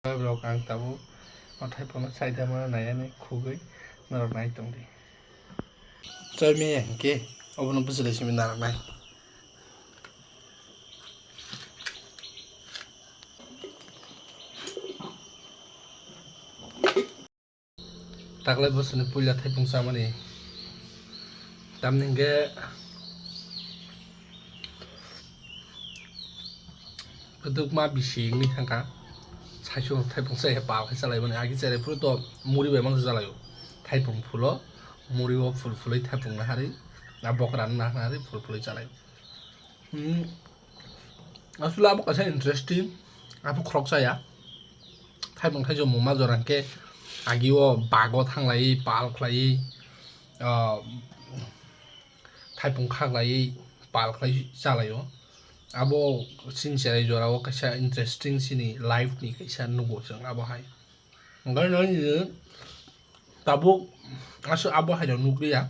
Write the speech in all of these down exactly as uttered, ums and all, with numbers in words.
Rok ang tabuk o thaipungno saidama naiani khugwi norok nai tongdi. Choi me hingke obono bwswlai simi narwknai. Taklai bosoni puila thaipung chamani. Tamni hingke kwdwkma bisi wngwi thangkha. Saichung thaipung se pal khai chalaimani. Agi cherai phuru to muri bai mangsa chalaio. Thaipung phulo, muri o phul phulwi thaipung naharwi, a bokra naharwi phul phulwi chalaio. Hmm. Aswkle abo kaisa interesting, abo khoroksa ya. Thaipung thaichung muma jora hwnkhe agi o bago thanglaiwi pal khlaiwi, ah, thaipung khaklaiwi pal khlai chalaio. Abo chini cherai jora o kaisa interesting chini life ni kaisa nugo chwng abo hai. Hwnkhai no nini tabuk aswk abo hai rok nukliya.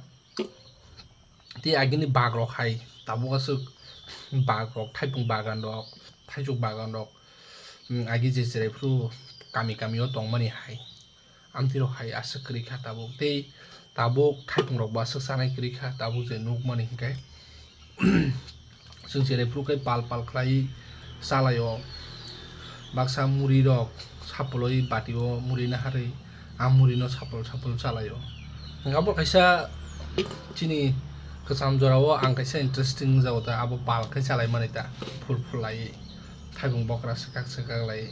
Tei agini bag rok hai tabuk aswk bag rok, thaipung bagan rok, thaichuk bagan rok, mm, agi je cherai phuru kami kami o tongmani hai. Amtwi rok hai aswk kwrwi kha tabuk. Tei tabuk thaipung rok bo aswk chanai kwrwi kha tabuk je nukmani hwnkhe. Chwng cherai phuru khe pal pal khlai chalaio. Baksa muri rok sapoloi bati o muri naharwi a muri no sapol sapol chalaio. Abo kaisa chini kwcham jora o ang kaisa interesting wngjago ta abo pal khe chalai mani ta phul phul lai thaipung bokra swkak swkak lai.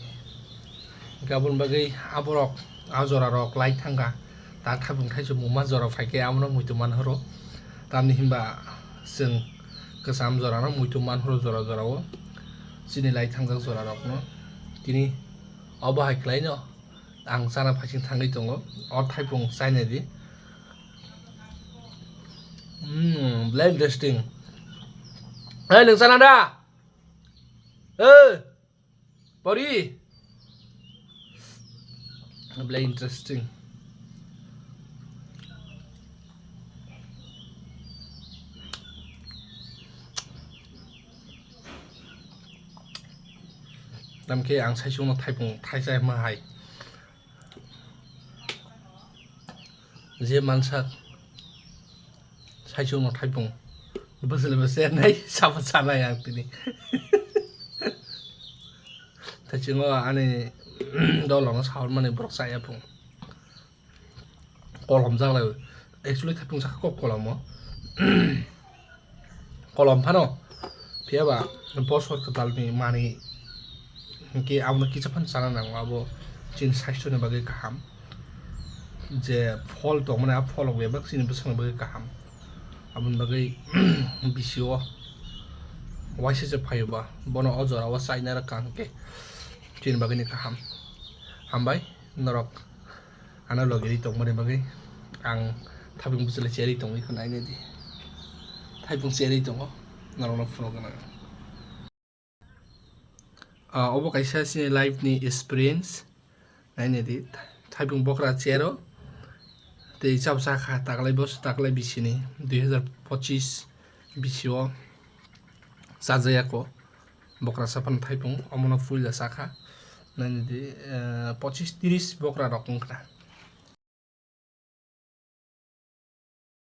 Hingke aboni bagwi aborok a jorarok lai thangkha. Ta thaipung thaichung muma jora phaikhe abono muitu manhoro. Tamni hinba chwng kwcham jorano muitu manhoro jora jorao chini lai thangjak jorarokno. Tini obo hai khlaino ang chana phaising thangwi tongo. O thaipung chainai di. Hmm, belai interesting. Hey, nwng chana da? Hey! Pori. Belai interesting. Tamkhe ang saichungno thaipung thaisa ma hai. Je mansak saichungno thaipung bwswlwi bwswlwi nai sabo sanai ang tini. Thaichungo ani dolongno sahormani borok chaya phung. Kolom jaklai. Actually, thaipung sakha kok kolomo. Kolom phano. Phiya ba bosor kwtalni manwi hinkhe abono kisa phano chana nango, abo chini sasthoni bagwi kaham. Je phol tongmani, a phol rok bebak chini bwsakni bagwi kaham. Aboni bagwi bisio waisa se phaio ba, bono o jora o chaina rwkha hinkhe chini bagwino kaham. Hambai norok. Ano logi ri tongmani bagwi ang thaipung bwswlai cherwi tongwi khwna nainai di. Thaipung cherwi tongo, norokno phunukgwna. Ah, obo kaisa chini life ni experience. Nainai di, thaipung bokra chero tei chapsa kha taklai bos-, taklai bisini dui hazar pochis bisio chajaya ko. Bokra saphano thaipung, omono puila sakha. Nainai di, eh, pochis tiris bokra rok wngkha.